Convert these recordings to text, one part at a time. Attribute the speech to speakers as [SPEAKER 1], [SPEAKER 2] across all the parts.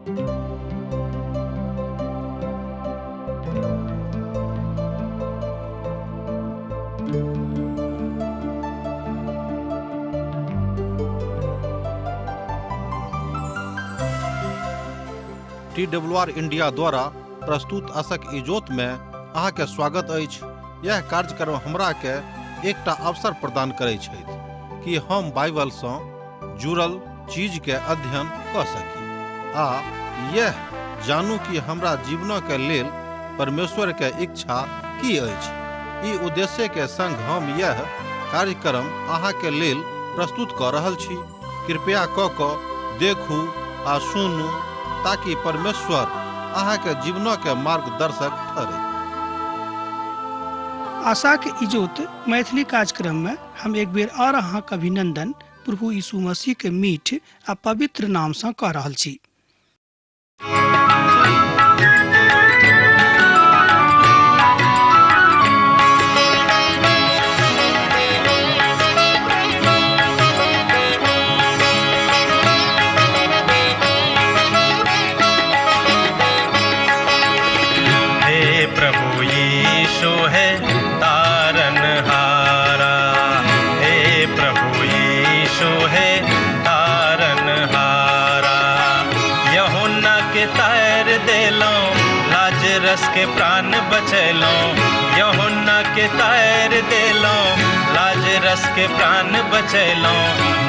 [SPEAKER 1] T W R India द्वारा प्रस्तुत असक इजोत में अहाँके स्वागत अछि। यह कार्यक्रम हमरा के एकटा अवसर प्रदान करै छथि कि हम बाइबल सँ जुड़ल चीज के अध्ययन कऽ सकी आ यह जानू कि हमरा जीवनक के लेल परमेश्वर के इच्छा की अछि। ई उद्देश्य के संग हम यह कार्यक्रम अहाँ के लेल प्रस्तुत कऽ रहल छी। कृपया कऽ कऽ देखू आ सुनू ताकि परमेश्वर अहाँ के जीवनक के मार्गदर्शक ठहरै।
[SPEAKER 2] आशाक इजोत मैथिली कार्यक्रम में हम एक बेर और अहाँक अभिनंदन प्रभु यीशु मसीह के मीठ आ पवित्र नाम सँ कऽ रहल छी।
[SPEAKER 3] हे प्रभु यीशु है तारन हारा, हे प्रभु यीशु है तारन हारा। यूहन्ना के तार देलौं, लाजरस के प्राण बचैलौं। यूहन्ना के तार देलौं, लाजरस के प्राण बचैलौं।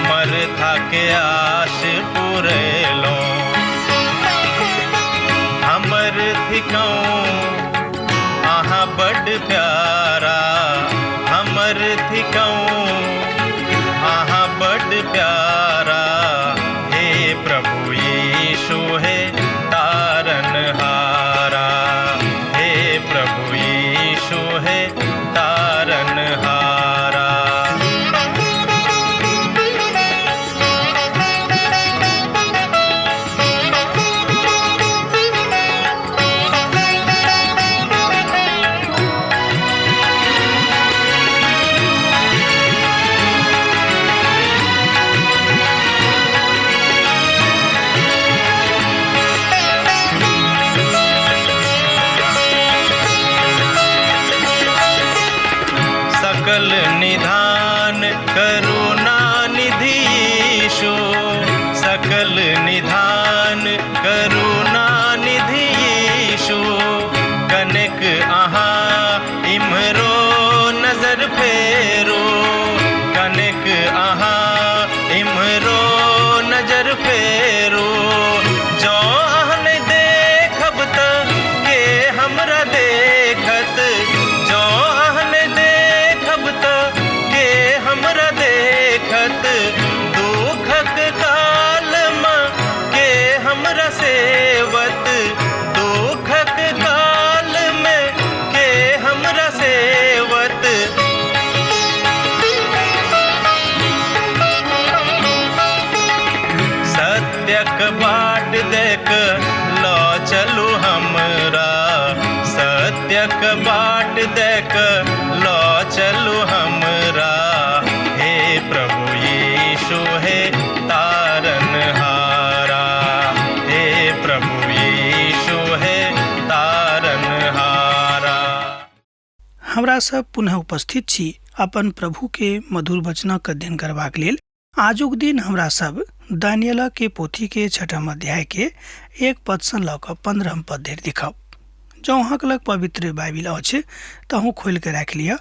[SPEAKER 3] मरथा के आश पुरेलौं। हमर थिकौं अहाँ बड प्यारा, हमर थिकौं अहाँ बड प्यारा। हे प्रभु यीशु हे तारन हारा, हे प्रभु यीशु हे तारन हारा। सकल निधान करुणा निधि यीशु, सकल निधान करुणा निधि यीशु। कनेक अहाँ इम्हरो नजर फेरो, कनेक अहाँ इम्हरो नजर फेरो। जँ अहाँ नहि देखब तऽ के हमरा देखत, जँ अहाँ नहि देखब तऽ के हमरा देखत। दुखक कालमे के हमरा सेवत, दुखक कालमे के हमरा सेवत। सत्यक बाट देख लऽ चलू हमरा, सत्यक बाट देख लऽ चलू हमरा। हे प्रभु यीशु हे तारन हारा, हे प्रभु यीशु हे तारन हारा।
[SPEAKER 2] हमरा सब पुनः उपस्थित छी अपन प्रभु के मधुर वचनक अध्ययन करबाक लेल। आजुक दिन हमरा सब दानियल के पोथी के छठम अध्याय के 1 पद सँ लऽ कऽ 15 पद धरि देखब। जँ अहाँक लग पवित्र बाइबिल अछि तऽ अहूँ खोलि कऽ राखि लिअ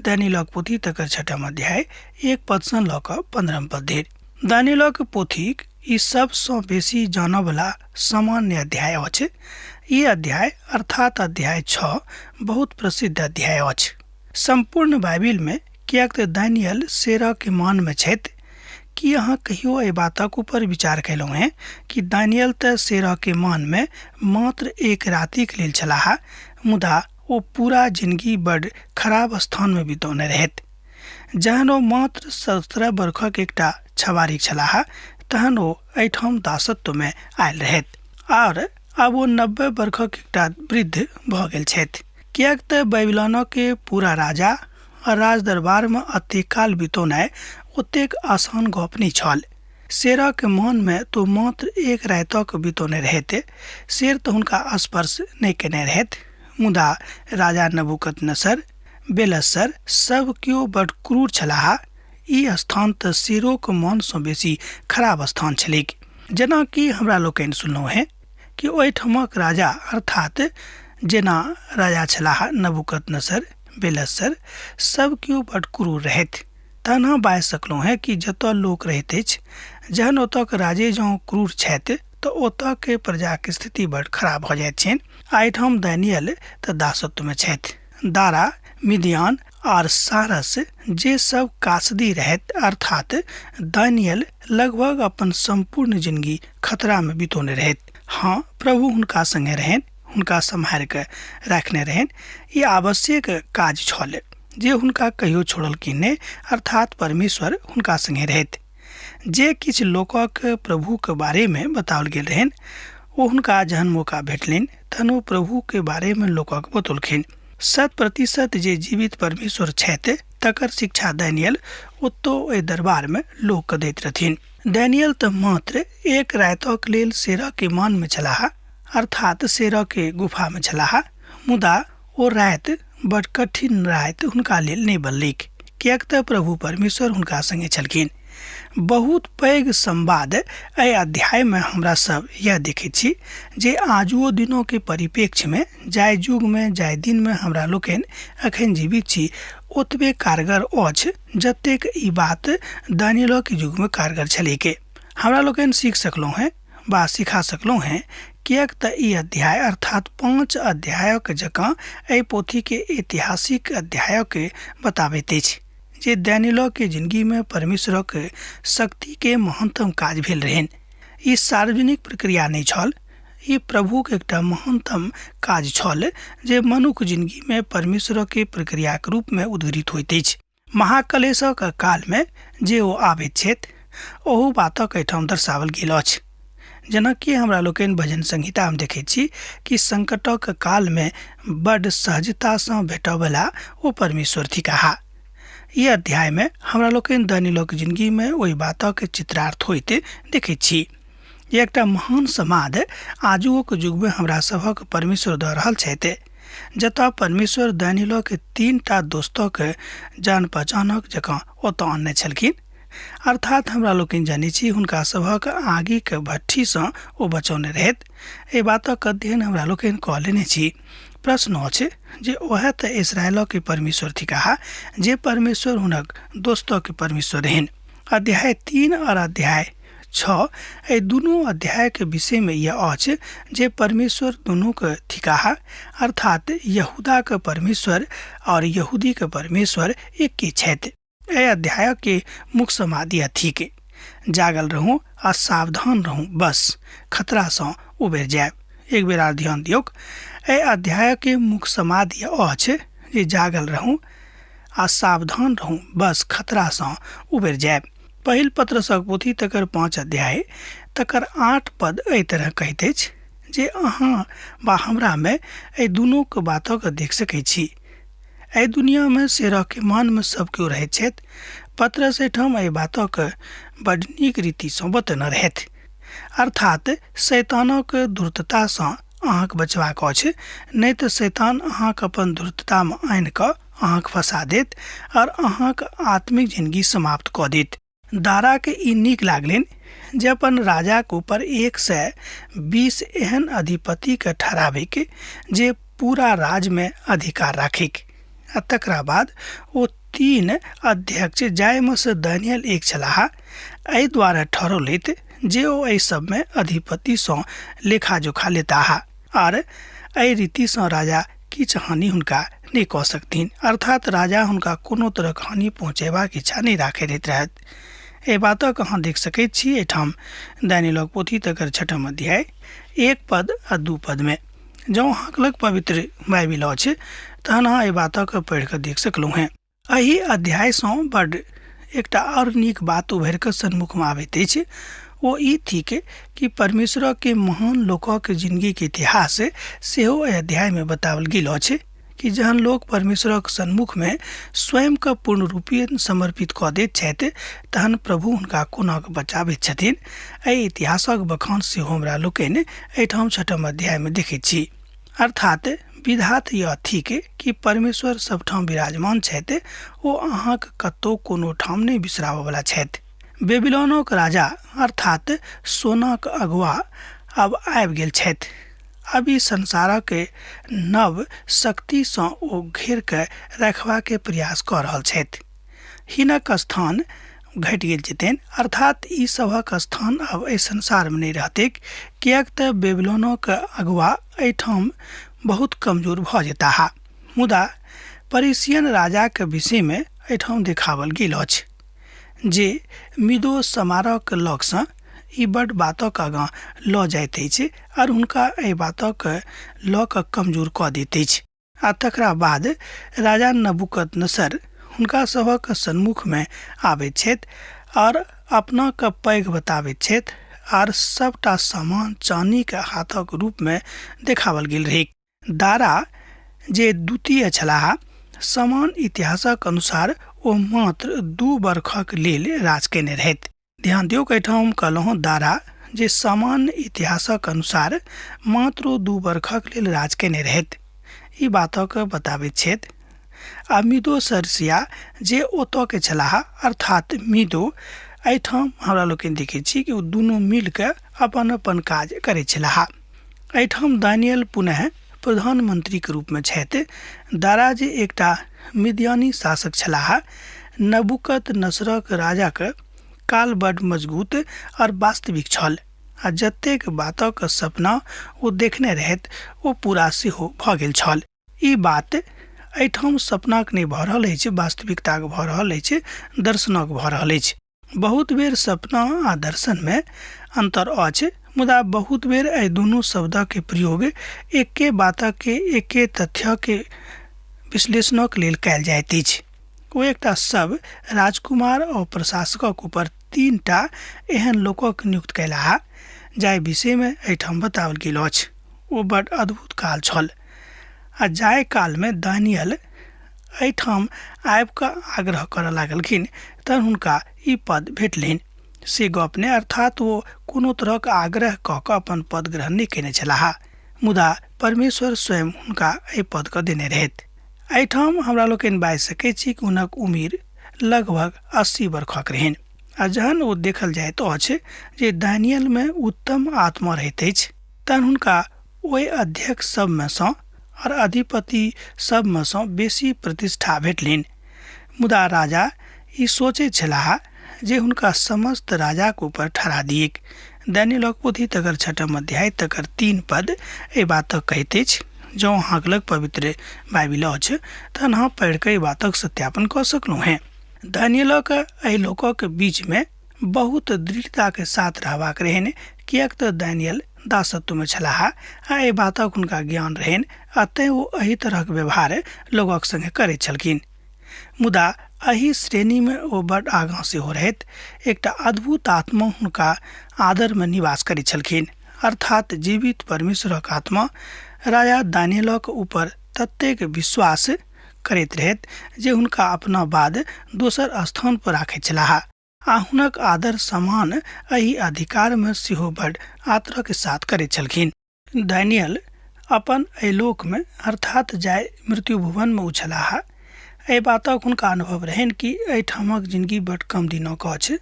[SPEAKER 2] दानियलक पोथी तकर छठम अध्याय 1 पद सँ लऽ कऽ 15 पद धरि। दानियलक पोथीक ई सबसँ बेसी जानऽवला सामान्य अध्याय अछि। ई अध्याय अर्थात अध्याय 6 बहुत प्रसिद्ध अध्याय अछि सम्पूर्ण बाइबिल में, किएक तऽ दानियल शेरक के मान में छथि। की अहाँ कहियो एहि बातक ऊपर विचार कयलहुँ हेँ कि दानियल तऽ शेरक के मान में मात्र एक रातिक लेल छलाह, मुदा ओ पूरा जिंदगी बड खराब स्थान में बितौने रहथि। जहन ओ मात्र 17 बरखक एकटा छबारी छलाह तहन ओ एहिठाम दासत्व में आयल रहथि आओर आब ओ 90 बरखक एकटा वृद्ध भऽ गेल छथि। किएक तऽ बेबीलोनक के पूरा राजा आ राजदरबार में अतेक काल बितौनाइ ओतेक आसान गप नहि छल। शेरक मनमे तो मात्र एक रातिक बितौने रहैत, शेर तऽ हुनका स्पर्श नहि केने रहैत। मुदा राजा नबूकदनेस्सर, बेलस्सर सब केओ बड क्रूर छलाह। ई स्थान तऽ शेरोक मनसँ बेसी खराब स्थान छलैक। जेनाकि हमरा लोकनि सुनलहुँ हेँ कि ओहिठामक राजा अर्थात जेना राजा छलाह नबूकदनेस्सर, बेलस्सर सब केओ बड क्रूर रहथि। तहन अहाँ बाजि सकलहुँ हेँ कि जतऽ लोक रहैत अछि, जहन ओतऽके राजे जँ क्रूर छथि तऽ ओतऽके प्रजाके स्थिति बड खराब भऽ जाइत छनि। आ एहिठाम दानियल तऽ दासत्वमे छथि। दारा, मिदियान आर सारस जे सब कासदी रहथि, अर्थात दानियल लगभग अपन सम्पूर्ण जिंदगी खतरामे बितौने रहथि। हाँ, प्रभु हुनका संगे रहनि, हुनका सम्हारि कऽ राखने रहनि। ई आवश्यक काज छल जे हुनका कहियो छोड़लखिन नहि, अर्थात परमेश्वर हुनका संगे रहथि। जे किछु लोकक प्रभुके बारेमे बताओल गेल रहनि ओ हुनका जहन मौका भेटलनि तहन ओ प्रभुके बारेमे लोकक बतौलखिन। 100% जे जीवित परमेश्वर छथि तकर शिक्षा दानियल ओतौ ओहि दरबारमे लोकके दैत रहथिन। दानियल तऽ मात्र एक रातिक लेल शेरक मानमे छलाह, अर्थात शेरक गुफामे छलाह, मुदा ओ राति बड कठिन राति हुनका लेल नहि बनलैक, किएक तऽ प्रभु परमेश्वर हुनका संगे छलखिन। बहुत पैघ संवाद एहि अध्यायमे हमरा सब यह देखैत छी जे आजुओ दिनोके परिप्रेक्ष्यमे जाहि युगमे जाहि दिनमे हमरा लोकनि एखन जीवित छी ओतबे कारगर अछि जतेक ई बात दानियलक युगमे कारगर छलैक। हमरा लोकनि सीख सकलहुँ हेँ वा सिखा सकलहुँ हेँ, किएक तऽ ई अध्याय अर्थात 5 अध्यायक जकाँ एहि पोथीके ऐतिहासिक अध्यायके बताबैत अछि जे दानियलके जिंदगीमे परमेश्वरक शक्तिके महानतम काज भेल रहनि। ई सार्वजनिक प्रक्रिया नहि छल, ई प्रभुक एकटा महानतम काज छल जे मनुख जिंदगीमे परमेश्वरके प्रक्रियाक रूपमे उद्घृत होइत अछि। महाकलेशक कालमे जे ओ आबैत छथि ओहू बातक एहिठाम दर्शाओल गेल अछि। जेनाकि हमरा लोकनि भजन संहितामे देखैत छी कि संकटक कालमे बड्ड सहजतासँ भेटयवला ओ परमेश्वर थिकाह। ई अध्यायमे हमरा लोकनि दानियलक जिंदगीमे ओहि बातक चित्रार्थ होइत देखैत छी। ई एकटा महान समाद आजुओक युगमे हमरा सभक परमेश्वर दऽ रहल छथि, जतऽ परमेश्वर दानियलक 3टा दोस्तक जान पहचानक जकाँ ओतऽ आनने छलखिन। अर्थात हमरा लोकनि जानै छी हुनका सभक आगिक भट्ठीसँ ओ बचौने रहथि। एहि बातक अध्ययन हमरा लोकनि कऽ लेने छी। प्रश्न अछि जे ओएह तऽ इसराइलक परमेश्वर थिकाह जे परमेश्वर हुनक दोस्तक परमेश्वर रहनि। अध्याय 3 और अध्याय 6 एहि दुनू अध्यायके विषयमे यह अछि जे परमेश्वर दुनूके थिकाह, अर्थात यहूदाके परमेश्वर और यहूदीके परमेश्वर एके छथि। एहि अध्यायके मुख्य समाधि थिक जागल रहू आ सावधान रहू, बस खतरासँ उबरि जायब। एक बेर आर ध्यान दियौक, एहि अध्यायके मुख्य समाधि अछि जे जागल रहू आ सावधान रहू, बस खतरासँ उबरि जायब। पहिल पत्रसक पोथी तकर 5 अध्याय तकर 8 पद एहि तरह कहैत अछि जे अहाँ वा हमरामे एहि दुनूक बातक देख सकैत छी। एहि दुनियामे शेरके मानमे सब केओ रहैत छथि। पत्रस एहिठाम एहि बातक बड नीक रीतिसँ बतेने रहथि। अर्थात शैतानक धूर्ततासँ अहाँके बचबाक अछि, नहि तऽ शैतान अहाँके अपन धूर्ततामे आनि कऽ अहाँके फंसा देत और अहाँके आत्मिक जिंदगी समाप्त कऽ देत। दाराके ई नीक लागलनि जे अपन राजाके ऊपर 120 एहन अधिपतिके ठहराबैके जे पूरा राज्यमे अधिकार राखैक। आ तकरा बाद ओ 3 अध्यक्ष जाहिमे से दानियल एक छलाह एहि द्वारा ठहरौलथि जे ओ एहि सबमे अधिपतिसँ लेखा जोखा लेताह आर एहि रीतिसँ राजा किछु हानि हुनका नहि कऽ सकथिन, अर्थात राजा हुनका कोनो तरहक हानि पहुँचेबाक इच्छा नहि राखैत रहथि। एहि बातक अहाँ देख सकैत छी एहिठाम दानियलक पोथी तकर 6 अध्याय 1 पद आ 2 पदमे। जँ अहाँके लग पवित्र बाइबिल अछि तहन अहाँ एहि बातक पढ़ि कऽ देख सकलहुँ हेँ। एहि अध्यायसँ बड एकटा आओर नीक बात उभरि कऽ सन्मुखमे आबैत अछि, ओ ई थिक कि परमेश्वरके महान लोकक जिंदगीके इतिहास सेहो एहि अध्यायमे बताओल गेल अछि। कि जहन लोक परमेश्वरक सन्मुखमे स्वयंके पूर्ण रूपेण समर्पित कऽ दैत छथि तहन प्रभु हुनका कोना कऽ बचाबैत छथिन। एहि इतिहासक बखान सेहो हमरा लोकनि एहिठाम छठम अध्यायमे देखैत छी। अर्थात विधात यह थिक कि परमेश्वर सबठाम विराजमान छथि, ओ अहाँक कतौ कोनो ठाम नहि बिसराबयवला छथि। बेबीलोनक राजा अर्थात सोनाक अगुआ आब आबि गेल छथि। आब ई संसारक नव शक्तिसँ ओ घेर कऽ रखबाके प्रयास कऽ रहल छथि। हिनक स्थान घटि गेल जेतनि, अर्थात ई सभक स्थान आब एहि संसारमे नहि रहतैक, किएक तऽ बेबीलोनक अगुआ एहिठाम बहुत कमजोर भऽ जेताह। मुदा परिसियन राजाक विषयमे एहिठाम देखाओल गेल अछि जे मिदो समारक लगसँ ई बड्ड बातक आगाँ लऽ जाइत अछि आर हुनका एहि बातक लऽ कऽ कमजोर कऽ दैत अछि। आ तकरा बाद राजा नबूकदनेस्सर हुनका सभक सन्मुखमे आबैत छथि आओर अपनाके पैघ बताबैत छथि आर सभटा सामान चानीक हाथक रूपमे देखाओल गेल रहैक। दारा जे द्वितीय छलाह, समान इतिहासक अनुसार ओ मात्र 2 बरखक लेल राज कयने रहथि। ध्यान दियौ, एहिठाम हम कहलहुँ दारा जे सामान्य इतिहासक अनुसार मात्र ओ 2 बरखक लेल राज कयने रहथि, ई बातक बताबैत छथि। आ मिदो सरसिया जे ओतऽ के छलाह, अर्थात मिदो, एहिठाम हमरा लोकनि देखैत छी कि ओ दुनू मिल कऽ अपन अपन काज करैत छलाह। एहिठाम दानियल पुनः प्रधानमंत्रीके रूपमे छथि। दारा जे एकटा मिद्यानी शासक छलाह, नबूकत नसरक राजाक काल बड्ड मजगूत आओर वास्तविक छल आ जतेक बातक सपना ओ देखने रहथि ओ पूरा सेहो भऽ गेल छल। ई बात एहिठाम सपनाक नहि भऽ रहल अछि, वास्तविकताक भऽ रहल अछि, दर्शनक भऽ रहल अछि। बहुत बेर सपना आ दर्शनमे अन्तर अछि, मुदा बहुत बेर एहि दुनू शब्दके प्रयोग एके बातके एके तथ्यके विश्लेषणक लेल कयल जाइत अछि। ओ एकटा सब राजकुमार आ प्रशासकक ऊपर 3टा एहन लोकक नियुक्त कयलाह जाहि विषयमे एहिठाम बताओल गेल अछि। ओ बड अद्भुत काल छल आ जाहि कालमे दानियल एहिठाम आबि कऽ आग्रह करऽ लागलखिन तहन हुनका ई पद भेटलनि से गप नहि, अर्थात ओ कोनो तरहक आग्रह कऽ कऽ अपन पद ग्रहण नहि कयने छलाह, मुदा परमेश्वर स्वयं हुनका एहि पदके देने रहथि। एहिठाम हमरा लोकनि बाजि सकैत छी कि हुनक उमिर लगभग 80 बरखक रहनि आ जहन ओ देखल जाइत अछि जे दानियलमे उत्तम आत्मा रहैत अछि तहन हुनका ओहि अध्यक्ष सभमे सँ आओर अधिपति सभमे सँ बेसी प्रतिष्ठा भेटलनि। मुदा राजा ई सोचैत छलाह जे हुनका समस्त राजाक ऊपर ठहरा दिऐक। दानियलक पोथी तकर छठम अध्याय तकर 3 पद एहि बातक कहैत अछि। जँ अहाँक लग पवित्र बाइबिल अछि तहन अहाँ पढ़ि कऽ एहि बातक सत्यापन कऽ सकलहुँ हेँ। दानियलक एहि लोकक बीचमे बहुत दृढ़ताके साथ रहबाक रहनि, किएक तऽ दानियल दासत्वमे छलाह आ एहि बातक हुनका ज्ञान रहनि आ तेँ ओ एहि तरहक व्यवहार लोकक सङ्गे करैत छलखिन। मुदा एहि श्रेणीमे ओ बड्ड आगाँ सेहो रहथि। एकटा अद्भुत आत्मा हुनका आदरमे निवास करैत छलखिन, अर्थात जीवित परमेश्वरक आत्मा राजा दानियलक ऊपर ततेक विश्वास करैत रहथि जे हुनका अपना बाद दोसर स्थान पर राखैत छलाह आ हुनक आदर सम्मान एहि अधिकारमे सेहो बड्ड आदरक साथ करैत छलखिन। दानियल अपन एहि लोकमे, अर्थात जाहि मृत्यु भुवनमे ओ छलाह, एहि बातक हुनका अनुभव रहनि कि एहिठामक जिनगी बड्ड कम दिनक अछि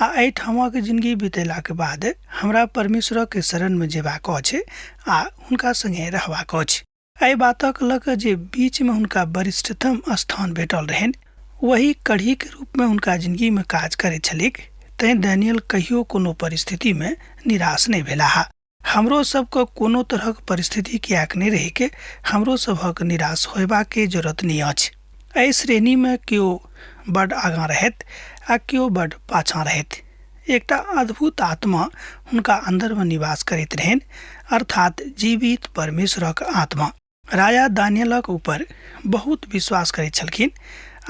[SPEAKER 2] आ एहिठामक जिनगी बितेलाक बाद हमरा परमेश्वरक शरणमे जेबाक अछि आ हुनका सङ्गे रहबाक अछि। एहि बातक लऽ कऽ जे बीचमे हुनका वरिष्ठतम स्थान भेटल रहनि, वही कढ़ीक रूपमे हुनका जिनगीमे काज करैत छलैक, तैँ डैनियल कहियो कोनो परिस्थितिमे निराश नहि भेलाह। हमरो सबके कोनो तरहक परिस्थिति किएक नहि रहैक, हमरो सभक निराश होयबाके जरूरत नहि अछि। एहि श्रेणीमे केओ बड्ड आगाँ रहथि आ केओ बड्ड पाछाँ रहथि। एकटा अद्भुत आत्मा हुनका अन्दरमे निवास करैत रहनि, अर्थात जीवित परमेश्वरक आत्मा। राजा दानियलक ऊपर बहुत विश्वास करैत छलखिन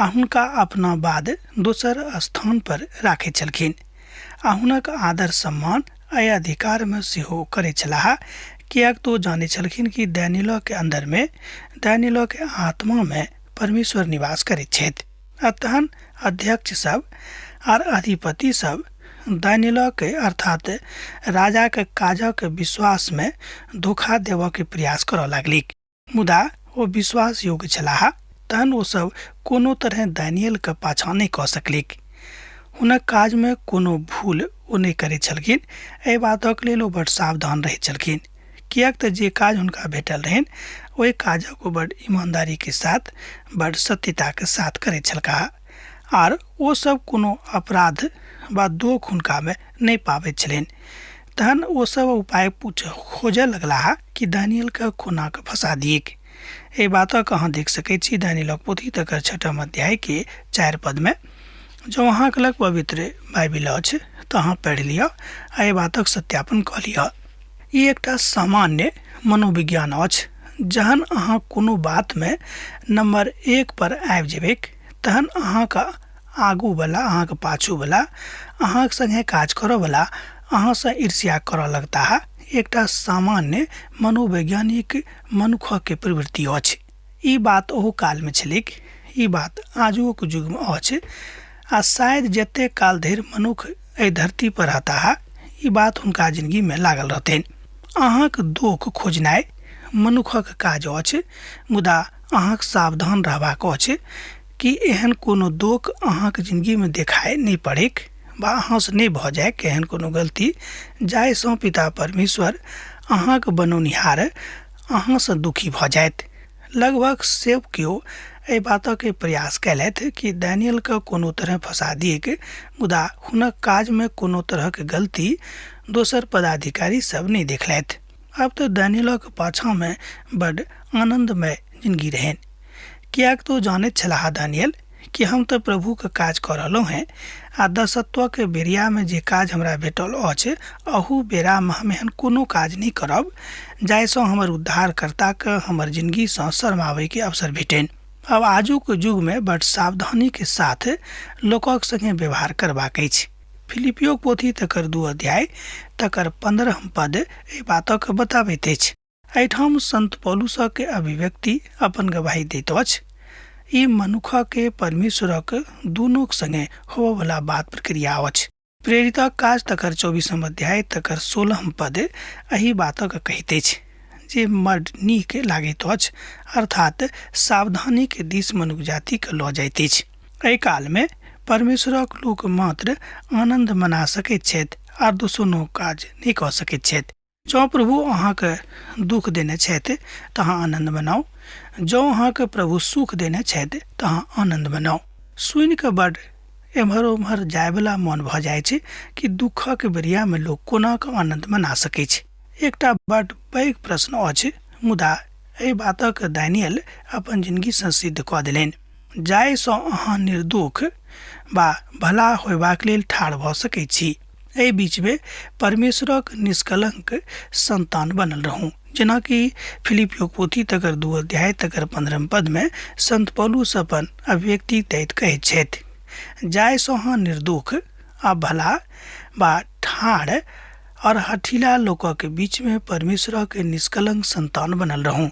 [SPEAKER 2] आ हुनका अपना बाद दोसर स्थान पर राखैत छलखिन आ हुनक आदर सम्मान एहि अधिकारमे सेहो करैत छलाह, किएक तऽ ओ जानै छलखिन कि दानिय्येलके अन्दरमे, दानिय्येलके आत्मामे परमेश्वर निवास करैत छथि। आ तहन अध्यक्ष सब आर अधिपति सब दानिय्येलके अर्थात राजाके काजक विश्वासमे धोखा देबऽके प्रयास करऽ लागलिक। मुदा ओ विश्वास योग्य छलाह, तहन ओ सब कोनो तरहे दानिय्येलके पाछाँ नहि कऽ सकलिक। हुनक काजमे कोनो भूल ओ नहि करैत छलखिन, एहि बातक लेल ओ बड्ड सावधान रहैत छलखिन, किएक तऽ जे काज हुनका भेटल रहनि ओहि काजक ओ बड्ड ईमानदारीके साथ, बड्ड सत्यताके साथ करैत छलकाह आर ओ सब कोनो अपराध वा दोख हुनकामे नहि पाबैत छलनि। तहन ओ सब उपाय खोजऽ लगलाह कि दानिय्येलके कोना कऽ फँसा दिऐक। एहि बातक अहाँ देख सकैत छी दानिय्येलक पोथी तकर छठम अध्यायके 4 पदमे। जँ अहाँके लग पवित्र बाइबिल अछि तऽ अहाँ पढ़ि लिअ आ एहि बातक सत्यापन कऽ लिअ। ई एकटा सामान्य मनोविज्ञान अछि। जहन अहाँ कोनो बातमे नम्बर 1 पर आबि जेबैक तहन अहाँके आगूवला, अहाँके पाछूवला, अहाँके सङ्गे काज करऽवला अहाँसँ ईर्ष्या करऽ लगताह। एकटा सामान्य मनोवैज्ञानिक मनुखके प्रवृत्ति अछि। ई बात ओहू कालमे छलैक, ई बात आजुओक युगमे अछि आ शायद जतेक काल धरि मनुख एहि धरती पर रहताह ई बात हुनका जिनगीमे लागल रहतनि। अहाँक दोख खोजनाइ मनुखक काज अछि, मुदा अहाँक सावधान रहबाक अछि कि एहन कोनो दोख अहाँक जिनगीमे देखाइ नहि पड़ैक वा अहाँसँ नहि भऽ जाइक एहन कोनो गलती जाहिसँ पिता परमेश्वर अहाँक बनौनिहार अहाँसँ दुखी भऽ जायत। लगभग सब केओ एहि बातक प्रयास कयलथि कि दानिय्येलके कोनो तरह फँसा दियैक, मुदा हुनक काजमे कोनो तरहक गलती दोसर पदाधिकारी सब नहि देखलथि। आब तऽ दानिय्येलक पाछाँमे बड्ड आनन्दमय जिनगी रहनि, किएक तऽ ओ जानैत छलाह दानिय्येल कि हम तऽ प्रभुके काज कऽ रहलहुँ हेँ आ दसत्वके बेरियामे जे काज हमरा भेटल अछि अहू बेरामे हम एहन कोनो काज नहि करब जाहिसँ हमर उद्धारकर्ताके हमर जिनगीसँ शरमाबैके अवसर भेटनि। आब आजुक युगमे बड्ड सावधानीके साथ लोकक सङ्गे व्यवहार करबाक अछि। फिलिपियोक पोथी तकर 2 अध्याय तकर 15 पद एहि बातक बताबैत अछि। एहिठाम संत पौलुसक अभिव्यक्ति अपन गवाही दैत अछि। ई मनुखके परमेश्वरक दुनूक संगे होबयवला बात प्रक्रिया अछि। प्रेरितक काज तकर 24 अध्याय तकर 16 पद एहि बातक कहैत अछि जे बड नीक लागैत अछि, अर्थात सावधानीके दिस मनुख जातिके लऽ जाइत अछि। एहि कालमे परमेश्वरक लोक मात्र आनन्द मना सकैत छथि आर दोसरो काज नहि कऽ सकैत छथि। जँ प्रभु अहाँके दुख देने छथि तऽ अहाँ आनन्द मनाउ, जँ अहाँके प्रभु सुख देने छथि तऽ अहाँ आनन्द मनाउ। सुनि कऽ बड्ड एम्हर ओम्हर जायवला मन भऽ जाइ छै कि दुःखक बेरियामे लोक कोना कऽ आनन्द मना सकै छै। एकटा बड्ड पैघ प्रश्न अछि, मुदा एहि बातक दानियल अपन जिनगीसँ सिद्ध कऽ देलनि। जाहिसँ अहाँ निर्दोख वा भला होयबाक लेल ठाढ़ भऽ सकैत छी। एहि बीचमे परमेश्वरक निष्कलंक संतान बनल रहू, जेनाकि फिलिपियोक पोथी तकर 2 अध्याय तकर 15 पदमे संत पौलुस अपन अभिव्यक्ति दैत कहैत छथि, जाहिसँ अहाँ निर्दोख आ भला वा ठाढ़ और हठीला लोकक बीचमे परमेश्वरक निष्कलंक संतान बनल रहू।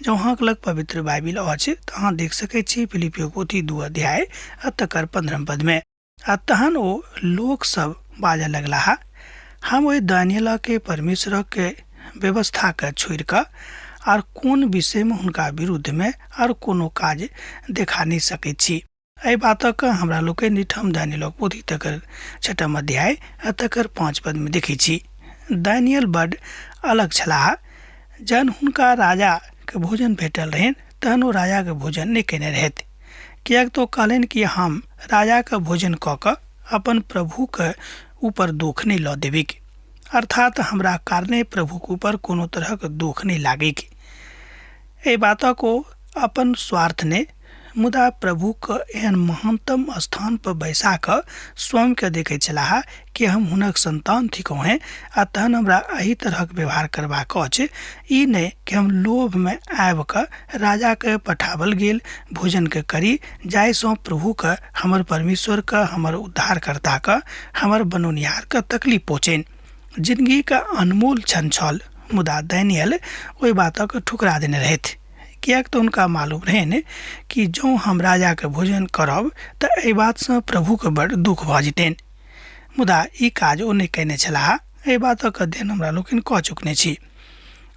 [SPEAKER 2] जँ अहाँक लग पवित्र बाइबिल अछि तऽ अहाँ देख सकैत छी फिलिपियोक पोथी 2 अध्याय आ तकर 15 पदमे। आ तहन ओ लोक सब बाजऽ लगलाह, हम ओहि दानिय्येलके परमेश्वरक व्यवस्थाके छोड़ि कऽ आर कोन विषयमे हुनका विरुद्धमे आर कोनो काज देखा नहि सकैत छी। एहि बातक हमरा लोकनि एहिठाम दानिय्येलक पोथी तकर 6 अध्याय आ तकर 5 पदमे देखैत छी। दानिय्येल बड्ड अलग छलाह। जहन हुनका राजाके भोजन भेटल रहनि तहन ओ राजाके भोजन नहि कयने रहथि, किएक तऽ ओ कहलनि कि हम राजाके भोजन कऽ कऽ अपन प्रभुके ऊपर दोख नहि लऽ देबैक, अर्थात हमरा कारणे प्रभुके ऊपर कोनो तरहक दोख नहि लागैक। एहि बातक ओ अपन स्वार्थ नहि, मुदा प्रभुके एहन महानतम स्थान पर बैसा कऽ स्वयंके देखैत छलाह कि हम हुनक संतान थिकहुँ हेँ आ तहन हमरा एहि तरहक व्यवहार करबाक अछि, ई नहि कि हम लोभमे आबि कऽ राजाके पठाओल गेल भोजनके करी, जाहिसँ प्रभुके, हमर परमेश्वरके, हमर उद्धारकर्ताके, हमर बनौनिहारके तकलीफ पहुँचनि। जिनगीके अनमोल क्षण छल, मुदा दानियल ओहि बातक ठुकरा देने रहथि, किएक तऽ हुनका मालूम रहनि कि जँ हम राजाके भोजन करब तऽ एहि बातसँ प्रभुके बड़ दुःख भऽ जेतनि। मुदा ई काज ओ नहि कयने छलाह। एहि बातक अध्ययन हमरा लोकनि कऽ चुकने छी।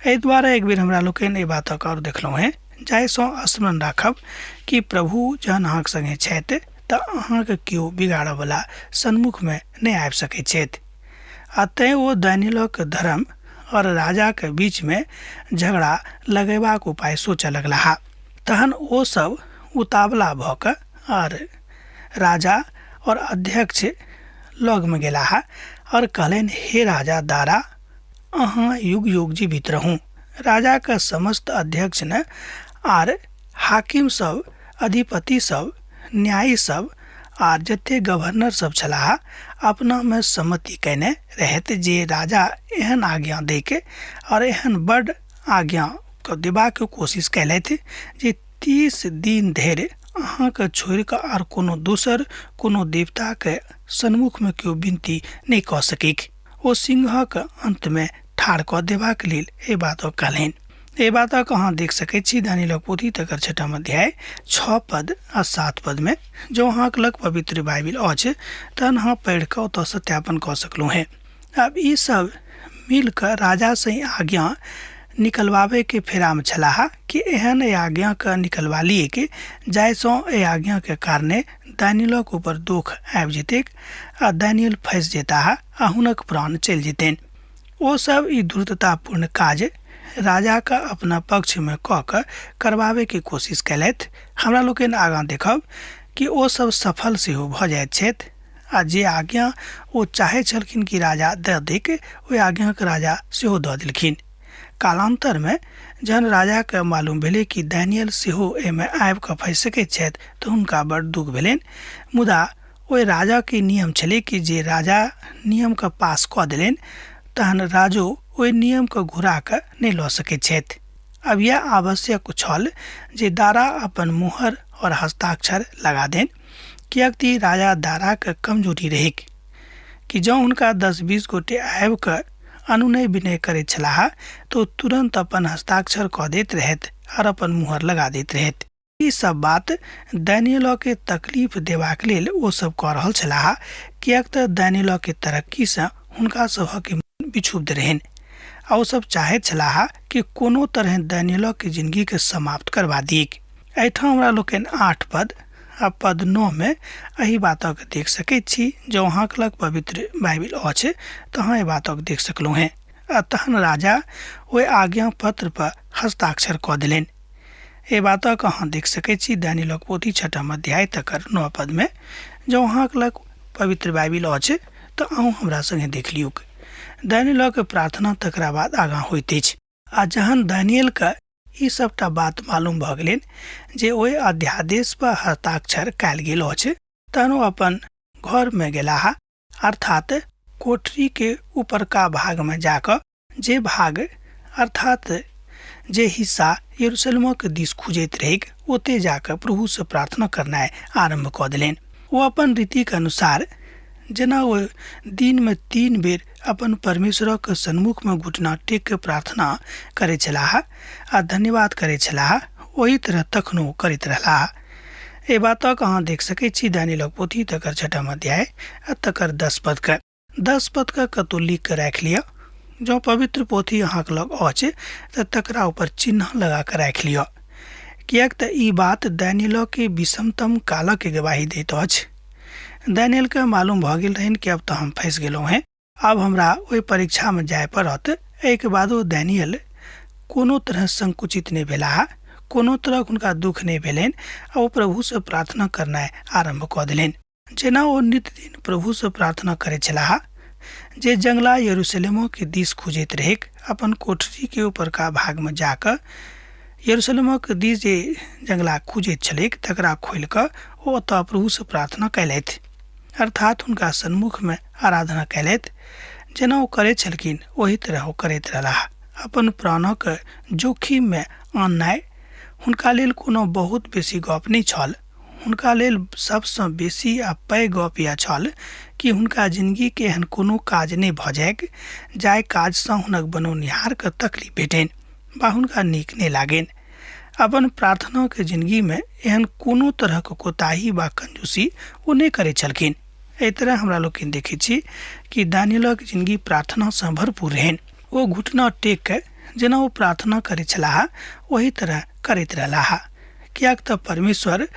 [SPEAKER 2] एहि दुआरे एक बेर हमरा लोकनि एहि बातक आओर देखलहुँ हेँ, जाहिसँ स्मरण राखब कि प्रभु जहन अहाँके सङ्गे छथि तऽ अहाँके केओ बिगाड़यवला सन्मुखमे नहि आबि सकैत छथि। आ तेँ ओ दानियलक धर्म आओर राजाक बीचमे झगड़ा लगयबाक उपाय सोचऽ लगलाह। तहन ओ सब उतावला भऽ कऽ आओर राजा आओर अध्यक्ष लगमे गेलाह आओर कहलनि, हे राजा दारा, अहाँ युग युग जीवित रहू। राजाक समस्त अध्यक्ष ने आर हाकिम सब, अधिपति सब, न्यायी सब आर जते गवर्नर सब छलाह अपनामे सम्मति कयने रहथि जे राजा एहन आज्ञा दैके और एहन बड आज्ञा के देबाक कोशिश कयलथि जे 30 दिन धरि अहाँके छोड़ि कऽ आर कोनो दोसर कोनो देवताके सन्मुखमे केओ विनती नहि कऽ सकैक। ओ सिंहक अन्तमे ठाढ़ कऽ देबाक लेल एहि बातक कहलनि। एहि बातक अहाँ देख सकैत छी दानियलक पोथी तकर छठम अध्याय 6 पद आ 7 पदमे। जँ अहाँक लग पवित्र बाइबिल अछि तहन अहाँ पढ़ि कऽ ओतऽ सत्यापन कऽ सकलहुँ हेँ। आब ई सब मिल कऽ राजासँ ई आज्ञा निकलवाबैके फेरामे छलाह कि एहन एहि आज्ञाके निकलवा लियैक जाहिसँ एहि आज्ञाके कारणे दानियलक ऊपर दोख आबि जेतैक आ दानियल फँसि जेताह आ हुनक प्राण चलि जेतनि। ओ सब ई धूर्ततापूर्ण काज राजाके अपना पक्षमे कऽ कऽ करबाबैके कोशिश कयलथि। हमरा लोकनि आगाँ देखब कि ओ सब सफल सेहो भऽ जाइत छथि आ जे आज्ञा ओ चाहै छलखिन कि राजा दऽ दैक, ओहि आज्ञाके राजा सेहो दऽ देलखिन। कालान्तरमे जहन राजाके मालूम भेलै कि दानियल सेहो एहिमे आबि कऽ फँसि सकैत छथि तऽ हुनका बड़ दुःख भेलनि। मुदा ओहि राजाके नियम छलै कि जे राजा नियमके पास कऽ देलनि तहन राजो ओहि नियमके घुरा कऽ नहि लऽ सकैत छथि। आब इएह आवश्यक छल जे दारा अपन मुहर और हस्ताक्षर लगा देन, किएक तऽ राजा दाराके कमजोरी रहैक कि जँ हुनका 10-20 गोटे आबि कऽ अनुनय विनय करैत छलाह तऽ ओ तुरन्त अपन हस्ताक्षर कऽ दैत रहथि आओर अपन मुहर लगा दैत रहथि। ई सब बात दानियलके तकलीफ देबाक लेल ओ सब कऽ रहल छलाह, किएक तऽ दानियलके तरक्कीसँ हुनका सभक मन विक्षुब्ध रहनि आ ओ सब चाहैत छलाह कि कोनो तरहे दानियलके जिनगीके समाप्त करबा दियैक। एहिठाम हमरा लोकनि 8 पद आ पद 9 मे एहि बातक देख सकैत छी। जँ अहाँक लग पवित्र बाइबिल अछि तऽ अहाँ एहि बातक देख सकलहुँ हेँ। आ तहन राजा ओहि आज्ञा पत्र पर हस्ताक्षर कऽ देलनि। एहि बातक अहाँ देख सकैत छी दानियलक पोथी छठम अध्याय तकर 9 पद मे। जँ अहाँक लग पवित्र बाइबिल अछि तऽ अहूँ हमरा संगे देख लियौक। दानियलक प्रार्थना तकरा बाद आगाँ होइत अछि। आ जहन दानियलके ई सबटा बात मालूम भऽ गेलनि जे ओहि अध्यादेश पर हस्ताक्षर कयल गेल अछि, तहन ओ अपन घरमे गेलाह, अर्थात कोठरीके उपरका भागमे जाकऽ, जे भाग अर्थात जे हिस्सा यरूशलेमक दिस खुजैत रहैक, ओतय जाकऽ प्रभुसँ प्रार्थना करनाइ आरम्भ कऽ देलनि। ओ अपन रीतिक अनुसार जेना ओ दिनमे 3 बेर अपन परमेश्वरक सन्मुखमे घुटना टेक कऽ प्रार्थना करैत छलाह आ धन्यवाद करैत छलाह, ओही तरह तखनो करैत रहलाह। एहि बातक अहाँ देख सकैत छी दानियलक पोथी तकर छठम अध्याय आ तकर 10 पदके। 10 पदके कतहु लिख कऽ राखि लिअ। जँ पवित्र पोथी अहाँक लग अछि तऽ तकरा ऊपर चिन्ह लगा कऽ राखि लिअ, किएक तऽ ई बात दानियलके विषमतम कालक गवाही दैत अछि। दानियलके मालूम भऽ गेल रहनि कि अब तऽ हम फँसि गेलहुँ हेँ, आब हमरा ओहि परीक्षामे जाय पड़त। एहिके बादो दानियल कोनो तरह संकुचित नहि भेलाह, कोनो तरहक हुनका दुःख नहि भेलनि आ ओ प्रभुसँ प्रार्थना करनाइ आरम्भ कऽ देलनि। जेना ओ नित्यदिन प्रभुसँ प्रार्थना करैत छलाह, जे जंगला यरूशलेमक दिस खुजैत रहैक, अपन कोठरीके उपरका भागमे जाकऽ यरूशलेमक दिस जे जंगला खुजैत छलैक तकरा खोलि कऽ ओ ओतऽ प्रभुसँ प्रार्थना कयलथि, अर्थात हुनका सन्मुखमे आराधना कयलथि। जेना ओ करैत छलखिन ओही तरह ओ करैत रहलाह। अपन प्राणक जोखिममे आननाइ हुनका लेल कोनो बहुत बेसी गप नहि छल। हुनका लेल सबसँ बेसी आ पैघ गप इएह छल कि हुनका जिनगीके एहन कोनो काज नहि भऽ जाइक जाहि काजसँ हुनक बनौनिहारके तकलीफ भेटनि वा हुनका नीक नहि लागनि। अपन प्रार्थनाके जिनगीमे एहन कोनो तरहक कोताही वा कंजूसी ओ नहि करैत छलखिन। एहि तरह हमरा लोकनि देखैत छी कि दानियलक जिनगी प्रार्थनासँ भरपूर रहनि। ओ घुटना टेक कऽ जेना ओ प्रार्थना करैत छलाह ओही तरह करैत रहलाह, किएक तऽ परमेश्वर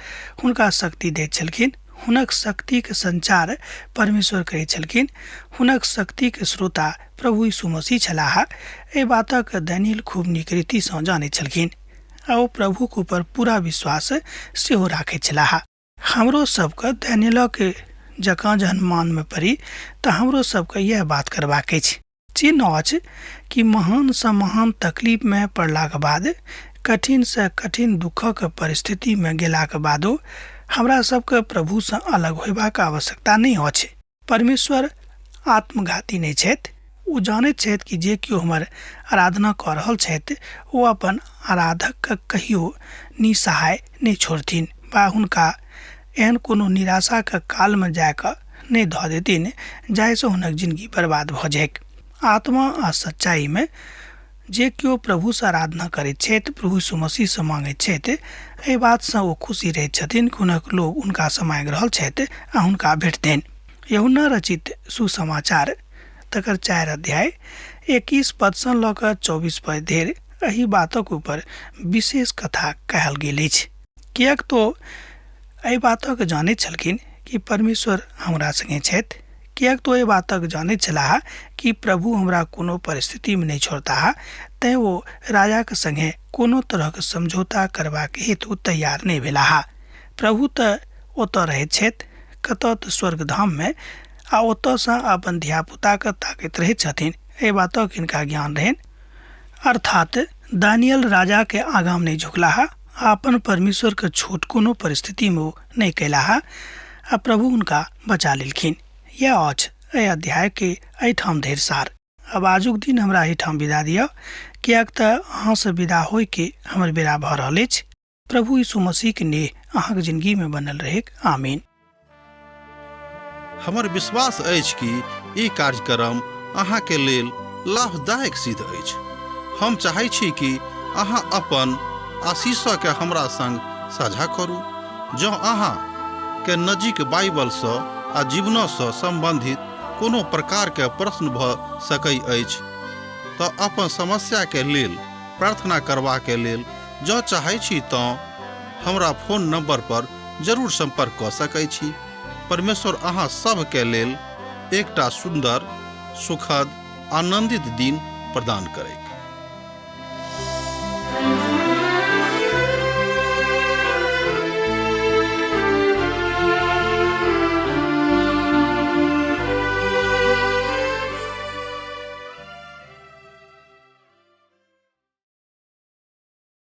[SPEAKER 2] हुनका शक्ति दैत छलखिन। हुनक शक्तिक संचार परमेश्वर करैत छलखिन। हुनक शक्तिक स्रोता प्रभु यीशु मसीह छलाह। एहि बातक दानियल खूब नीक रीतिसँ जानैत छलखिन आ ओ प्रभुक ऊपर पूरा विश्वास सेहो राखैत छलाह। हमरो सबके दानियलक जकाँ जहन मानमे पड़ी तऽ हमरो सबके इएह बात करबाक अछि। चिन्ह अछि कि महानसँ महान तकलीफमे पड़लाक बाद, कठिनसँ कठिन दुःखक परिस्थितिमे गेलाक बादो हमरा सबके प्रभुसँ अलग होयबाक आवश्यकता नहि अछि। परमेश्वर आत्मघाती नहि छथि। ओ जानैत छथि कि जे केओ हमर आराधना कऽ रहल छथि ओ अपन आराधकके कहियो निसहाय नहि छोड़थिन वा हुनका एहन कोनो निराशाके कालमे जा कऽ नहि धऽ देथिन जाहिसँ हुनक जिनगी बर्बाद भऽ जाइक। आत्मा आ सच्चाइमे जे केओ प्रभुसँ आराधना करैत छथि, प्रभु यीशु मसीहसँ माँगैत छथि, एहि बातसँ ओ खुशी रहैत छथिन कि हुनक लोक हुनकासँ माँगि रहल छथि आ हुनका भेटतनि। यूहन्ना रचित सुसमाचार तकर 4 अध्याय 21 पदसँ लऽ कऽ 24 पद धरि एहि बातक ऊपर विशेष कथा कहल गेल अछि। किएक तो एहि बातक जानैत छलखिन कि परमेश्वर हमरा संगे छथि, किएक तो एहि बातक जानैत छलाह कि प्रभु हमरा कोनो परिस्थितिमे नहि छोड़ताह, तेँ ओ राजाक संगे कोनो तरहक समझौता करबाक हेतु तैयार नहि भेलाह। प्रभु तऽ ओतऽ रहैत छथि, कतऽ तऽ स्वर्गधाममे, आ ओतऽसँ अपन धियापुताके ताकैत रहैत छथिन, एहि बातक हिनका ज्ञान रहनि। अर्थात दानियल राजाके आगाँमे नहि झुकलाह आ अपन परमेश्वरके छोट कोनो परिस्थितिमे ओ नहि कयलाह आ प्रभु हुनका बचा लेलखिन। यैह अछि एहि अध्यायके एहिठाम धरि सार। आब आजुक दिन हमरा एहिठाम विदा दिअ, किएक तऽ अहाँसँ विदा होइके हमर बेरा भऽ रहल अछि। प्रभु यीशु मसीह के नेह अहाँके जिंदगी में बनल रहेक। आमीन।
[SPEAKER 1] हमर विश्वास अछि कि ई कार्यक्रम अहाँके लेल लाभदायक सिद्ध अछि। हम चाहै छी कि अहाँ अपन आशीषके हमरा संग साझा करू। जँ अहाँ के नजीक बाइबलसँ आ जीवनसँ सम्बन्धित कोनो प्रकारके प्रश्न भऽ सकै अछि तऽ अपन समस्याके लेल प्रार्थना करबाके लेल जँ चाहै छी तँ हमरा फोन नंबर पर जरूर संपर्क कऽ सकै छी। परमेश्वर अहाँ सभके लेल एकटा सुन्दर, सुखद, आनंदित दिन प्रदान करैक।